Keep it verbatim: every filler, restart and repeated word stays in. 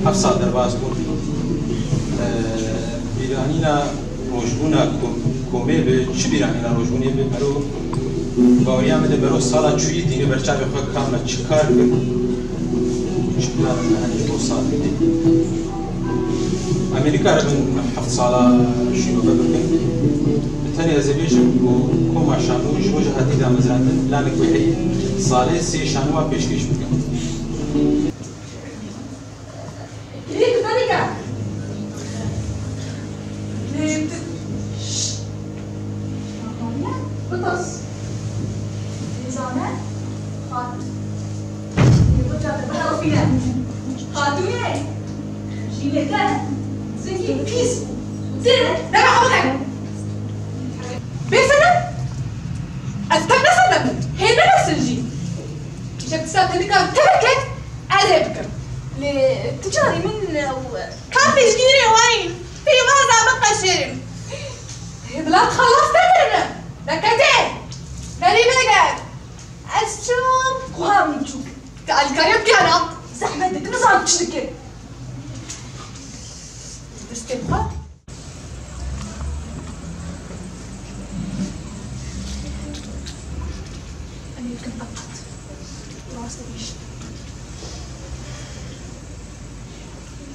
Heft sal derbas bûn. Ee, bîranîna rojbûna ko-, komê bi, çi bîranîna rojbûnê bi, mero baweriya min de mero sala çûyî dînê ber çavê xwe ka me çi kar kir û çi plan me henî bo sal bidî. Em ê nikaribin heft sala şîrove bikin. Bi tenê ez ê bêjim ku koma şano ji roja hatî damezrandin planek wê heye salê sê şanowan pêşkêş bikin. Lê tu ferî ke. Lê tu. Şşt. Bitas. Nizane. Xat. Lê tu çate bera ofîne. Xatûnê. Jîneke. Zengî pîs. Dê. Dema xwe bike. Bêsene. Ez te nesenedim. Hê nenesin jî. Îşev dîsa te nikare te bike. Ez ê bikim. Lê tu carî min ew. Ka piştgirê wayî, pêvaza min qeşêrim. Hê bila xelas nekirine. Nekete. Berî vege. Ez çûm. Xwe min çûk. Te alîkariya bikana. Zehmet dikim, nizam çi dike. Destê xwe. Em ê bikin qepat. Rast e, îş.